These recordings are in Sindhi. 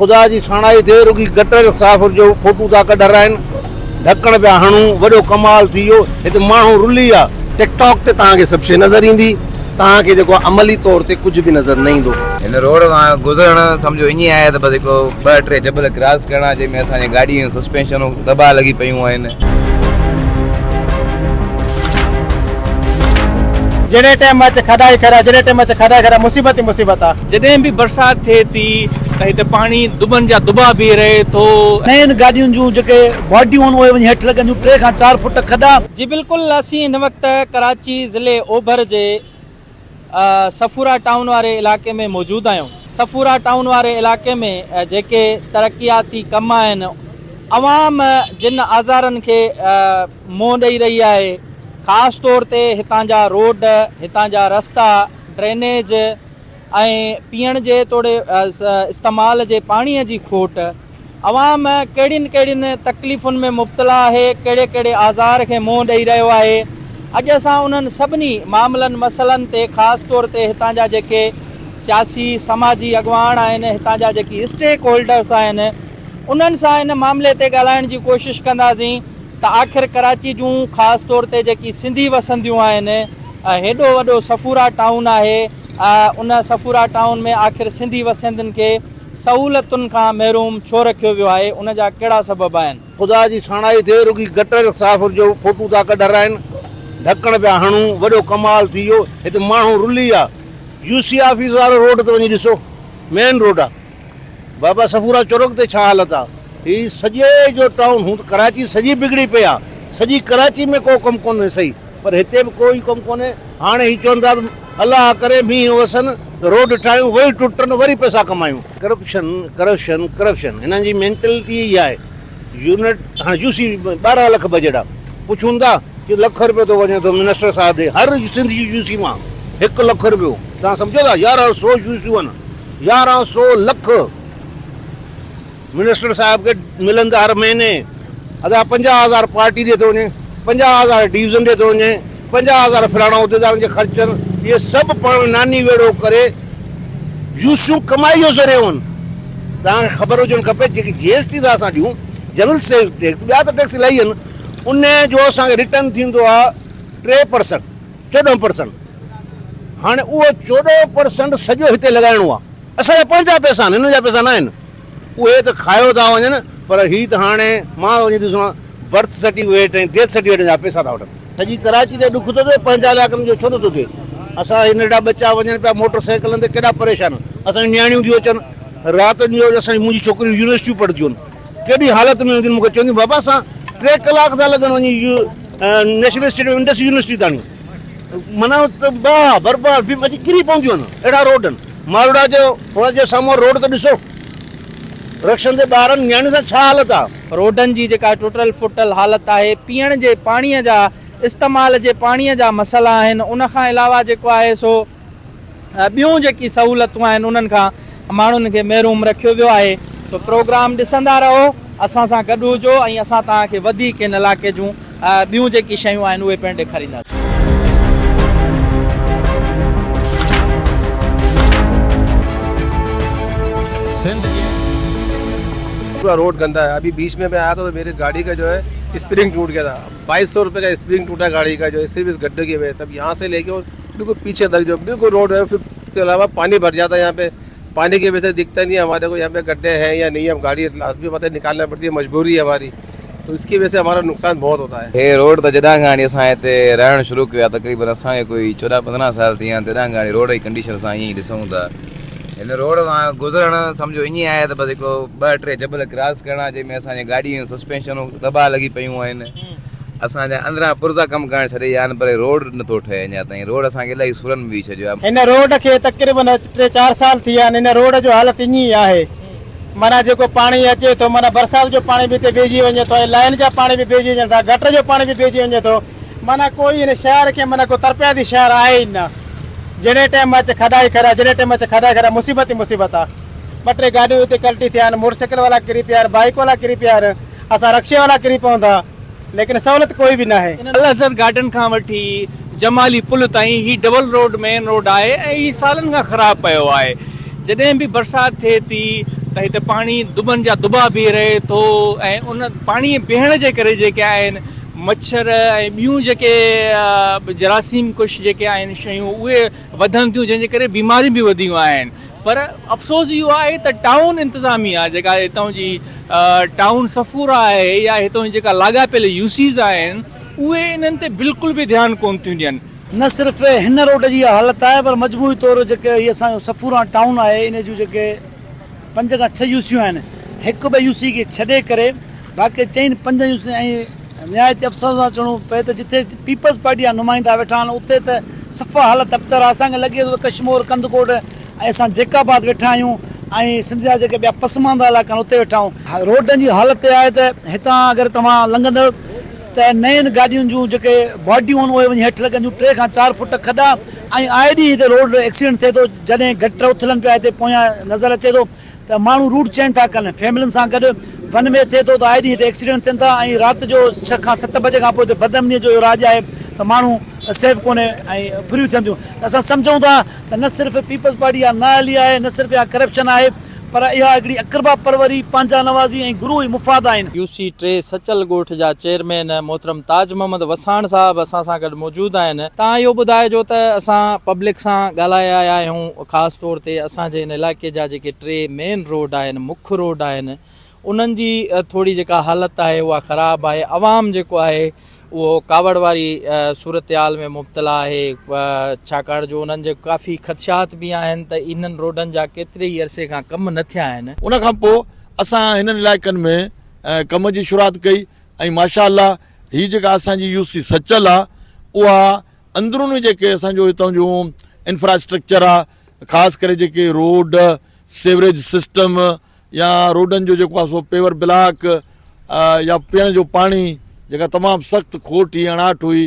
خدا جي ساڻائي ٿئي رڳي گٽر صاف جو فوٽو ٿا ڪڍرائن ڍڪڻ پيا هڻون وڏو ڪمال ٿي ويو هتي ماڻهو رلي ويا. ٽڪ ٽاڪ تي توهان کي سڀ شيء نظر ايندي، توهان کي جيڪو آهي عملي طور تي ڪجهه به نظر نه ايندو. هن روڊ تان گذرڻ سمجهو ائين آهي ته بس هڪڙو ٻه ٽي جبل ڪراس ڪرڻا جنهن ۾ اسان جي گاڏي جون سسپينشنون تباهه لڳي پيون آهن. جهڙي ٽيم اچ کڏا ئي کڏا جهڙي ٽيم اچ کڏا ئي کڏا مصيبت ئي مصيبت آ. جڏهن به برسات ٿئي ٿي ته هتي پاڻي دٻن جا دٻا بيهي رهي ٿو. نين گاڏين جون جيڪي باڊيون آهن اهي وڃي هيٺ لڳن ٿيون ٽي کان چار فوٽ کڏا. جي بلڪل اسين هن وقت ڪراچي ضلعي اوڀر جي صفورا ٽائون واري علائقي ۾ موجود آهيون. صفورا ٽائون واري علائقي ۾ جيڪي ترقياتي ڪم آهن عوام جن آزارن کي منهن ڏئي رهي آهي خاص طور تي هتان جا روڊ هتان جا رستا ڊرينيج ۽ پيئڻ جي توڙي استعمال جي پاڻي جي کوٽ عوام ڪهڙين ڪهڙين تڪليفن ۾ مبتلا آهي، ڪهڙي ڪهڙي آزار کي منهن ڏئي رهيو آهي، اڄ اسان انهن سڀني معاملن مسئلن تي خاص طور تي هتان جا جيڪي سياسي سماجي اڳواڻ آهن، هتان جا جيڪي اسٽيڪ هولڊرس آهن انهن سان ان معاملي تي ڳالهائڻ جي ڪوشش ڪنداسين ته آخر ڪراچي جون خاص طور تي جيڪي سنڌي وسنديون آهن هيڏو وڏو صفورا ٽائون آهي ان صفورا ٽائون ۾ آخر سنڌي وسندين کي سهولتن کان محروم ڇو رکيو ويو آهي، ان جا ڪهڙا سبب آهن؟ خدا جي ساڻائي ٿئي رڳي گٽر صاف جو فوٽو ٿا ڪڍرائن ڍڪڻ پيا هڻون وڏو ڪمال ٿي ويو هتي ماڻهو رلي ويا يو سي آفيس وارو روڊ تي وڃي ڏسو مين روڊ آ بابا صفورا چورڪ تي ڇا حالت آ هي سڄي جو ٽائون هون ته ڪراچي سڄي بگڙي پئي آ سڄي ڪراچي ۾ ڪو ڪم ڪونهي صحيح پر هتي به ڪو ئي ڪم ڪونهي هاڻي هي چون ٿا ته الله ڪري مينهن وسن ته روڊ ٺاهيون وري ٽٽن وري پئسا ڪمايون. ڪرپشن ڪرپشن ڪرپشن هنن جي مينٽلٽي ئي اها آهي يونٽ هاڻي يو سي 12 لک بجيٽ آهي پڇون ٿا ڪي لک روپيو ٿو وڃي ٿو منسٽر صاحب ڏي هر سنڌ جي يو سي مان هڪ لک روپيو توهان سمجهو ٿا يارهن سو يو سيون آهن يارهن سو لک منسٽر صاحب کي ملن ٿا هر مهيني ادا 50 هزار پارٽي ڏي ٿو وڃي 50 هزار ڊويزن ڏي ٿو وڃي 50 هزار فلاڻا عهديدارن جي خرچن اهي سڀ پاڻ ناني ويڙهو ڪري يوسيون ڪمائي جو ذريعو آهن توهان کي خبر هجڻ کپي جيڪي جي ايس ٽي ٿا اسان ڏيون جنرل سيلز ٽيڪس ٻيا ته ٽيڪس الاهي آهن ان جو اسان کي ريٽرن ٿيندو آهي 3% 14% هاڻي اهو 14% سڄو هتي لڳائڻو آهي اسان جا پنهنجا پئسا آهن هنن جا پئسا نه آهن اهي ته کايو ٿا وڃن پر هي ته هاڻي مان وڃي ڏسان برٿ سرٽيفڪيٽ ۽ ڊيٿ سرٽيفڪيٽ جا پئسا ٿا وٺن. سڄي ڪراچي تي ڏک ٿو ٿئي پنهنجا علائقن جو ڇو نٿو ٿئي اسان هي ننڍڙا ٻچا وڃن پيا موٽر سائيڪلن تي ڪيڏا پريشان اسان جون نياڻيون ٿيون اچن رات جو اسان جون منهنجي ڇوڪريون يونيورسٽيون پڙهنديون آهن ڪيڏي حالت ۾ هونديون آهن مون کي چونديون بابا اسان 3 ڪلاڪ ٿا لڳن وڃي نيشنل اسٽيڊيم انڊس يونيورسٽي تاڻي معنيٰ تباهه برباد به اچي ڪري پونديون آهن اهڙا روڊ آهن ماروئڙا جو فوج جي سامهون روڊ ته ڏسو رڪشن تي ٻارن نياڻين سان ڇا حالت آ. روڊن جي جيڪا ٽٽل ڦٽل حالت آهي، پيئڻ جي پاڻي جا استعمال جي پاڻي جا مسئلا آهن، ان کان علاوه جيڪو آهي سو ٻيون جيڪي سهولتون آهن انهن کان ماڻهن کي محروم رکيو ويو آهي، سو پروگرام ڏسندا رهو، اسان سان گڏ هجو ۽ اسان توهان کي وڌيڪ هن علائقي جون ٻيون جيڪي شيون آهن اهي پڻ ڏيکارينداسين. سنڌ جي. पूरा रोड गंदा है अभी बीच में मैं आया था तो मेरी गाड़ी का जो है स्प्रिंग टूट गया था 2200 रुपये का स्प्रिंग टूटा गाड़ी का जो है सिर्फ इस गड्ढे की वजह से। अब यहाँ से लेके और बिल्कुल पीछे तक जो बिल्कुल रोड है, फिर उसके अलावा पानी भर जाता है यहाँ पे, पानी की वजह से दिखता नहीं है हमारे को यहाँ पे गड्ढे हैं या नहीं है। हम गाड़ी लाजमी पता है निकालना पड़ती है, मजबूरी है हमारी, तो इसकी वजह से हमारा नुकसान बहुत होता है। हे रोड त जॾां खां वठी असां हिते रहणु शुरू कयो आहे, तक़रीबन असांखे कोई 14-15 साल थी विया आहिनि, तॾां खां वठी रोड जी कंडीशन असां ईअं ई ॾिसूं था। हिन रोड तां गुज़रणु सम्झो ईअं आहे त बसि हिकिड़ो ॿ टे जबल क्रॉस करणा, जंहिंमें असांजी गाॾियूं जूं सस्पेंशनूं तबाह लॻी पयूं आहिनि। असांजा अंदरां पुर्ज़ा कमु करणु छॾे विया आहिनि, पर रोड नथो ठहे अञा ताईं। रोड असांखे इलाही सुरनि में छॾियो आहे। हिन रोड खे तक़रीबन 3-4 साल थी विया आहिनि, हिन रोड जो हालत ईअं ई आहे, माना जेको पाणी अचे थो, माना बरसात जो पाणी बि हिते बहिजी वञे थो ऐं लाइन जा पाणी बि बहिजी वञनि था, गटर जो पाणी बि बहिजी वञे थो, माना कोई हिन शहर खे माना को तरपियादी शहर आहे ई न। जहिड़े टाइम अच खॾा ई खॾा, जहिड़े टाइम अच खॾा ई खॾा, मुसीबत ई मुसीबत आहे। ॿ टे गाॾियूं हिते कल्टी थिया आहिनि, मोटरसाइकिल वारा किरी पिया आहिनि, बाइक वारा किरी पिया आहिनि, असां रिक्शे वारा किरी पऊं था, लेकिन सहूलियत कोई बि न आहे। अल अज़हर गार्डन खां वठी जमाली पुल ताईं ही डबल रोड मेन रोड आहे ऐं ही सालनि खां ख़राब पियो आहे। जॾहिं बि बरसाति थिए थी ته هتي پاڻي دٻن جا دٻا بيهي رهي ٿو ۽ ان پاڻي بيهڻ جي ڪري جيڪي آهن مڇر ۽ ٻيون جيڪي جراثيم ڪش جيڪي آهن شيون اهي وڌن ٿيون جنهن جي ڪري بيماريون به وڌيون آهن پر افسوس اهو آهي ته ٽائون انتظاميا جيڪا هتان جي ٽائون صفورا آهي يا هتان جي جيڪا لاڳاپيل يوسيز آهن اهي انهن تي بلڪل به ڌيان ڪونه ٿيون ڏين. نه صرف هن روڊ جي اها حالت آهي پر مجموعي طور جيڪي هي اسان جو صفوران ٽائون آهي ان جون جيڪي پنج کان ڇهه يوسيون آهن هڪ ٻه يوسي کي ڇڏي ڪري باقي چئن پنجن يوسين ۽ نهايت افسوس سان چوڻو پئي ته جتي پيپلز پارٽي جا نمائندا ويٺا آهن اتي ته صفا حالت ابتر آهي اسان کي لڳي ٿو ته ڪشمور ڪنڌڪوٽ ۽ اسان جيڪب آباد ويٺا آهيون ۽ سنڌ جا جيڪي ٻيا پسمانده علائقا آهن اتي ويٺا آهيون روڊن جي حالت اها آهي ته هتان اگر توهان لنگهندؤ ته نين گاڏين جون جيڪي باڊيون آهن اهي وڃي هيٺ لڳن ٿيون ٽي کان چار فوٽ کڏا ۽ آئي ڏينهن هتي روڊ ايڪسيڊنٽ ٿئي ٿو جڏهن گٽر اٿلن پيا هتي پويان نظر اچي ٿو ته ماڻهو روٽ چينج ٿا ڪن فيملين سان گڏ ون وي ٿئي ٿو ته آئي ڏينهن هتي ايڪسيڊنٽ ٿين ٿا ۽ رات جو ڇهه کان ست بجي کان پوء هتي بدامني جو اهو راڄ آهي ته ماڻهو سيف ڪونهي ۽ ڦريون ٿين ٿيون ته اسان سمجهون ٿا ته نه صرف پيپلز پارٽي اها نااهلي آهي نه صرف اها ڪرپشن آهي پر اها هڪڙي اقربا پروري، پنهنجا نوازي ۽ گروهي مفاد آهن. يو سي ٽي سچل ڳوٺ جا چيئرمين محترم تاج محمد وساڻ صاحب اسان سان گڏ موجود آهن. توهان اهو ٻڌائجو ته اسان پبلڪ سان ڳالهائي آيا آهيون خاص طور تي اسان جي هن علائقي جا جيڪي ٽي مين روڊ آهن مک روڊ آهن انهن جي ٿوري جيڪا حالت آهي اها خراب آهي عوام جيڪو آهي اهو ڪاوڙ واري صورتحال ۾ مبتلا آهي ڇاڪاڻ جو انهن جي ڪافي خدشات به آهن ته انهن روڊن جا ڪيتري ئي عرصي کان ڪم نه ٿيا آهن. ان کان پوء اسان هنن علائقن ۾ ڪم جي شروعات ڪئي ۽ ماشاء الله هي جيڪا اسان جي يو سي سچل آ اها اندروني جيڪي اسان جو هتان جون انفراسٽرڪچر آ خاص ڪري جيڪي روڊ سيوريج سسٽم يا روڊن جو جيڪو آهي سو پيور بلاڪ يا پيئڻ جو پاڻي جيڪا تمام سخت کوٽ هئي اڻاٺ هئي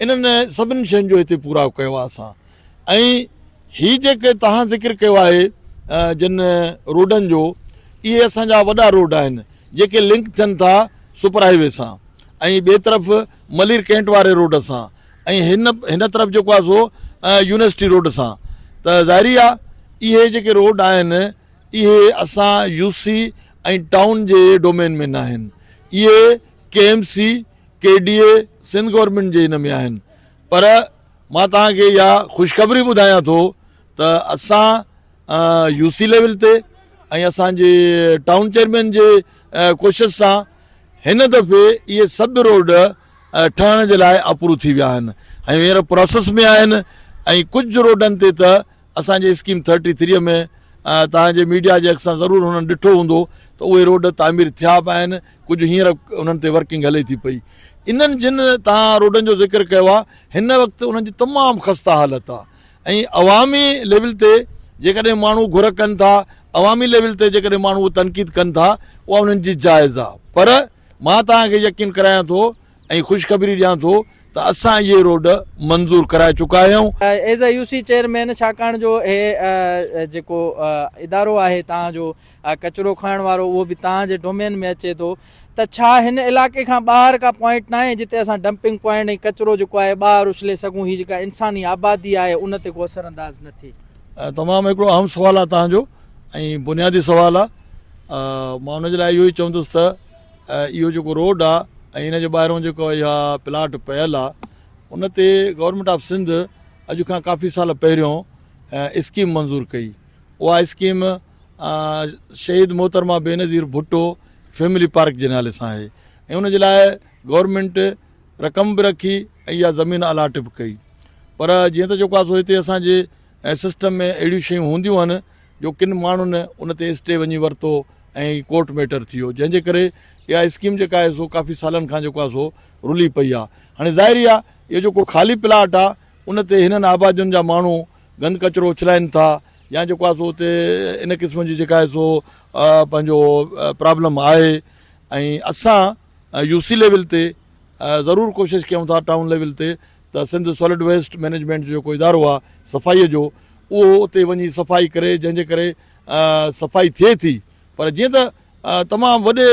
انهن سڀني شين جو هتي پورائو ڪيو آهي اسان ۽ هي جيڪي توهان ذڪر ڪيو آهي جن روڊن جو اهي اسان جا وڏا روڊ آهن جيڪي لنڪ ٿين ٿا سپر هاء وي سان ۽ ٻئي طرف ملير ڪينٽ واري روڊ سان ۽ هن هن طرف جيڪو آهي سو يونيورسٽي روڊ سان ته ظاهري آهي اهي جيڪي روڊ آهن اهي اسان يو سي ۽ ٽائون جي ڊومين ۾ ناهن اهي K M C, K D A, Sindh government جي ان ۾ آهن پر مان توهان کي اها خوشخبري ٻڌايان ٿو ته اسان يو سي ليول تي ۽ اسان جي ٽائون چيئرمين جي ڪوشش سان هن دفعي اهي سڀ روڊ ٺهڻ جي لاء اپروو ٿي ويا آهن ۽ هينئر پروسيس ۾ آهن ۽ ڪجهه روڊن تي ته اسان جي اسڪيم ٿرٽي ٿري ۾ توهان جي ميڊيا جي اک سان ضرور هنن ڏٺو هوندو ته اهي روڊ تعمير ٿيا به آهن ڪجهه هينئر انهن تي ورڪنگ هلي ٿي پئي انهن جن توهان روڊن جو ذڪر ڪيو آهي هن وقت انهن جي تمام خسته حالت آهي ۽ عوامي ليول تي جيڪڏهن ماڻهو گهر ڪن ٿا عوامي ليول تي جيڪڏهن ماڻهو تنقيد ڪن ٿا اها انهن جي جائز آهي پر مان توهان کي يقين ڪرايان ٿو ۽ خوشخبري ڏيان ٿو ته اسان اهي روڊ منظور ڪرائي چڪا آهيون. As a U C chairman ڇاڪاڻ جو هي جيڪو ادارو آهي توهان جو ڪچرو کڻڻ وارو اهو به توهان جي ڊومين ۾ اچي ٿو ته ڇا هن علائقي کان ٻاهر ڪا پوائنٽ ناهي جتي اسان ڊمپنگ پوائنٽ ۽ ڪچرو جيڪو آهي ٻاهر اڇلي سگهون هي جيڪا انساني آبادي آهي ان تي ڪو اثر انداز نه ٿئي. تمام هڪڙو اهم سوال آهي توهان جو ۽ بنيادي سوال آهي مان ان جي لاء اهو ئي چوندس ته اهو جيڪو روڊ آ ۽ ان جي ٻاهرون جيڪو اها پلاٽ پيل آ ان تي گورنمينٽ آف سنڌ اڄ کان ڪافي سال پهريون اسڪيم منظور ڪئي اها اسڪيم شهيد محترمه بينظير ڀٽو فيملي پارڪ جي نالي سان آهي ۽ ان جي لاء گورنمينٽ رقم به رکي ۽ اها زمين الاٽ به ڪئي پر جيئن ته جيڪو آ سو هتي اسان جي سسٽم ۾ اهڙيون شيون هونديون آهن جو ڪن ماڻهن ان تي اسٽي وڃي ورتو ۽ ڪورٽ ميٽر ٿي ويو جنهن جي ڪري اها اسڪيم جيڪا آهي سو ڪافي سالن کان جيڪو آهي سو رلي پئي آهي هاڻي ظاهري آهي اهو جيڪو خالي پلاٽ آهي ان تي هنن آبادين جا ماڻهو گند ڪچرو اڇلائن ٿا يا جيڪو آهي سو اتي ان قسم جي جيڪا آهي سو پنهنجو پرابلم آهي ۽ اسان يو سي ليول تي ضرور ڪوشش ڪيون ٿا ٽائون ليول تي ته سنڌ سالڊ ويسٽ مئنيجمينٽ جو جيڪو ادارو آهي صفائي جو اهو اتي وڃي صفائي ڪري جنهن جي ڪري صفائي ٿئي ٿي پر جيئن ته تمام وڏي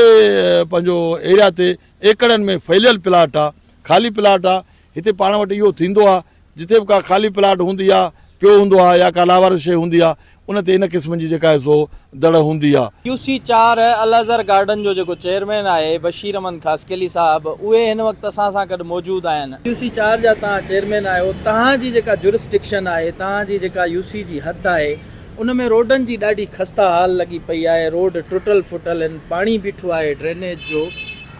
پنهنجو ايريا تي ايڪڙن ۾ ڦهليل پلاٽ آهي خالي پلاٽ آهي هتي پاڻ وٽ اهو ٿيندو آهي جتي به ڪا خالي پلاٽ هوندي آهي پيو هوندو آهي يا ڪا لاوارث شيء هوندي آهي ان تي ان قسم جي جيڪا آهي سو دڙ هوندي آهي. يو سي چار الازهر گارڊن جو جيڪو چيئرمين آهي بشير احمد خاصخيلي صاحب اهي هن وقت اسان سان گڏ موجود آهن. يو سي چار جا توهان چيئرمين آهيو توهان جي جيڪا جورسڊڪشن آهي توهان جي جيڪا يو سي جي حد آهي ان ۾ روڊن جي ڏاڍي خسته حال لڳي پئي آهي، روڊ ٽٽل ڦٽل آهن، پاڻي بيٺو آهي ڊرينيج جو،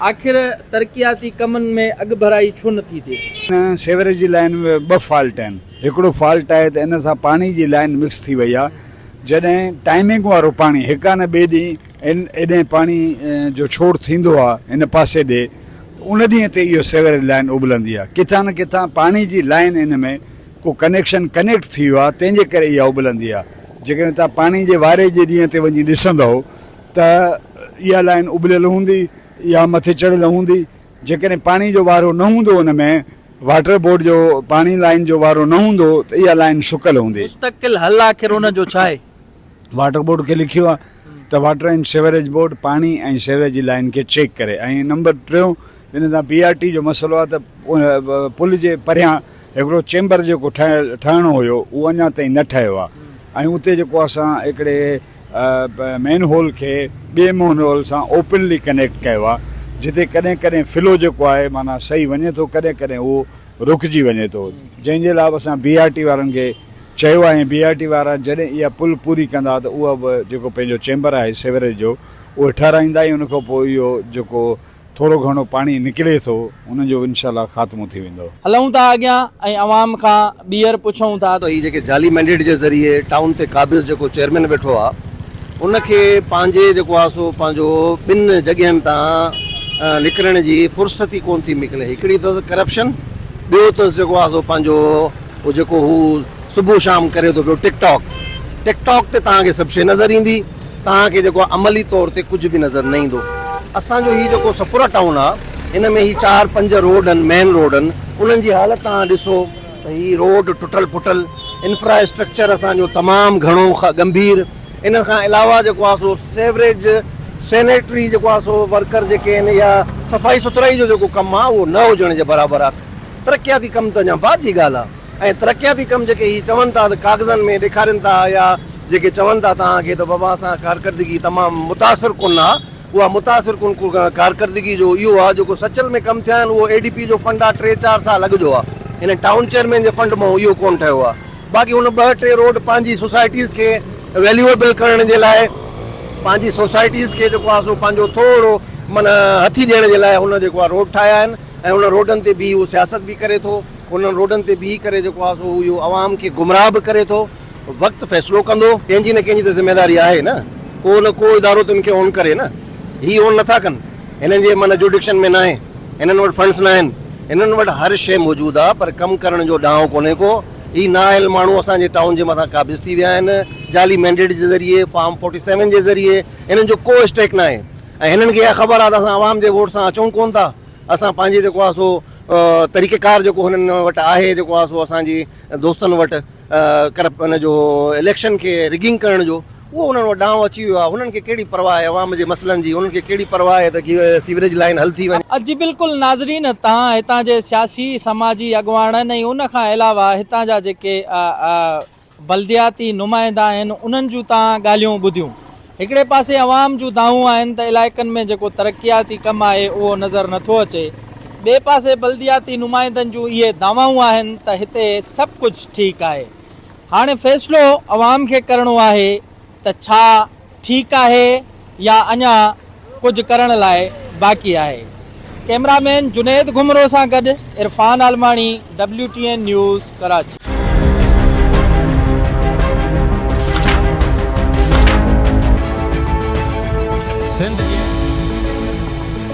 آخر ترقياتي ڪمن ۾ اڳڀرائي ڇو نٿي ٿئي؟ ان سيوريج جي لائين ۾ ٻه فالٽ آهن، هڪڙو فالٽ آهي ته ان سان پاڻي جي لائين مڪس ٿي وئي آهي، جڏهن ٽائمنگ وارو پاڻي هڪ آ نه ٻئي ڏينهن ايڏهن پاڻي جو ڇوڙ ٿيندو آهي هن پاسي ڏي ته ان ڏينهن تي اهو سيوريج لائين اٻلندي آهي، ڪٿان نه ڪٿان پاڻي جي لائين ان ۾ ڪو ڪنيڪشن ڪنيڪٽ ٿي ويو آهي تنهن جي ڪري اها اٻلندي آهي جيڪڏهن توهان پاڻي جي واري جي ڏينهن تي وڃي ڏسندؤ ته اها لائين اٻليل هوندي يا مٿي چڙهيل هوندي جيڪڏهن پاڻي جو وارو نه هوندو ان ۾ واٽر بورڊ جو پاڻي لائين جو وارو نه هوندو ته اها لائين سڪل هوندي. مستقل حل آخر ان جو ڇا آهي؟ واٽر بورڊ کي لکيو آهي ته واٽر اينڊ سيوريج بورڊ پاڻي ۽ سيوريج جي لائين کي چيڪ ڪري ۽ نمبر ٽيون ان سان بي آر ٽي جو مسئلو آهي ته پل جي پريان هڪڙو چيمبر جيڪو ٺهڻو هيو اهو اڃا تائين نه ٺهيو آهي ۽ اتي جيڪو اسان هڪڙي مين هول کي ٻئي مين هول سان اوپنلي ڪنيڪٽ ڪيو آهي جتي ڪڏهن ڪڏهن فلو جيڪو آهي معنيٰ صحيح وڃي ٿو ڪڏهن ڪڏهن اهو رڪجي وڃي ٿو جنهن جي لاء به اسان بي آر ٽي وارن کي چيو آهي ۽ بي آر ٽي وارا جڏهن اها پل پوري ڪندا ته اها به جيڪو پنهنجو چيمبر آهي سيوريج جو اهو ٺهرائيندا ۽ ان کان پوء اهو جيڪو ٿورو گهڻو پاڻي نڪري ٿو ان جو انشاء الله خاتمو ٿي ويندو. هلون ٿا اڳيان ۽ عوام کان ٻيهر پڇون ٿا. ته هي جيڪي جعلي مينڊيٽ جي ذريعي ٽائون تي قابض جيڪو چيئرمين ويٺو آ ان کي پنهنجي جيڪو آ سو پنهنجو ٻن جڳهين تان نڪرڻ جي فرصت ئي ڪون ٿي ملي هڪڙي اٿس ڪرپشن ٻيو اٿس جيڪو آ سو پنهنجو هو جيڪو هو صبح شام ڪري ٿو پيو ٽڪ ٽاڪ ٽڪ ٽاڪ تي توهان کي سڀ شيء نظر ايندي توهان کي جيڪو عملي طور تي ڪجهه به نظر نه ايندو اسان جو هي جيڪو صفورا ٽائون آ هن ۾ هي چار پنج روڊ آهن مين روڊ آهن انهن جي حالت توهان ڏسو ته هي روڊ ٽٽل ڦٽل انفرا اسٽرڪچر اسان جو تمام گهڻو ڳنڀير ان کان علاوه جيڪو آ سو سيوريج سينيٽري جيڪو آ سو ورڪر جيڪي آهن يا صفائي سٿرائي جو جيڪو ڪم آ اهو نه هجڻ جي برابر آ ترقياتي ڪم ته اڃا بعد جي ڳالهه آ ۽ ترقياتي ڪم جيڪي هي چون ٿا ته ڪاغذن ۾ ڏيکارين ٿا يا جيڪي چون ٿا توهان کي ته بابا اسان ڪارڪردگي تمام متاثر ڪن آ اها متاثر ڪن ڪارڪردگي جو اهو آ جيڪو سچل ۾ ڪم ٿيا آهن اهو اي ڊي پي جو فنڊ آ ٽي چار سال اڳ جو آ هن ٽائون چيئرمين جي فنڊ مان اهو ڪون ٺهيو آ باقي هن ٻه ٽي روڊ پنهنجي سوسائٽيز کي ويليوئبل ڪرڻ جي لاء پنهنجي سوسائٽيز کي جيڪو آ سو پنهنجو ٿورو معنيٰ هٿي ڏيڻ جي لاء هن جيڪو آ روڊ ٺاهيا آهن ۽ انهن روڊن تي بيهي هو سياست به ڪري ٿو، انهن روڊن تي بيهي ڪري جيڪو آهي سو هو اهو عوام کي گمراهه به ڪري ٿو، وقت فيصلو ڪندو. ڪنهن جي نه ڪنهن جي ته ذميواري آهي نه، ڪو نه ڪو ادارو ته ان کي اون ڪري نه، هي اون نٿا ڪن، هنن جي معنيٰ جوڊڪشن ۾ ناهي، هنن وٽ فنڊس ناهن، هنن وٽ هر شيء موجود آهي پر ڪم ڪرڻ جو ڏانء ڪونهي ڪو، هي نااهل ماڻهو اسان جي ٽائون جي مٿان قابض ٿي ويا آهن، جعلي مينڊيٽ جي ذريعي، فارم فورٽي سيون جي ذريعي، هنن جو ڪو اسٽيڪ ناهي ۽ هنن کي اها خبر آهي ته اسان عوام جي ووٽ سان اچون ڪونه ٿا. اسان پنهنجي جيڪو آهي سو طريقه ڪار جيڪو هنن وٽ آهي جيڪو آهي سو اسان جي دوستن وٽ ڪرپ ان جو اليڪشن کي رگنگ ڪرڻ جو اهو انهن وٽ ڏانء اچي ويو آهي هنن کي ڪهڙي پرواهه آهي عوام جي مسئلن جي انهن کي ڪهڙي پرواهه آهي ته سيوريج لائين حل ٿي وڃي. جي بلڪل ناظرين تهان هتان جي سياسي سماجي اڳواڻن ۽ ان کان علاوه هتان جا جيڪي بلدياتي نمائندا آهن انهن جون تان ڳالهيون ٻڌيون. هڪڙي پاسي عوام جون دانهون آهن ته علائقن ۾ جيڪو ترقياتي ڪم آهي اهو نظر نٿو اچي، ٻئي پاسي بلدياتي نمائندن جون اهي دعوائون آهن ته هتي سڀ ڪجهه ٺيڪ آهي. هاڻي فيصلو عوام کي ڪرڻو آهي ته ڇا ٺيڪ آهي يا اڃا ڪجهه ڪرڻ لاء باقي آهي. ڪئميرا مين جنيد گهمرو سان گڏ Irfan Almani, W T N news, Karachi.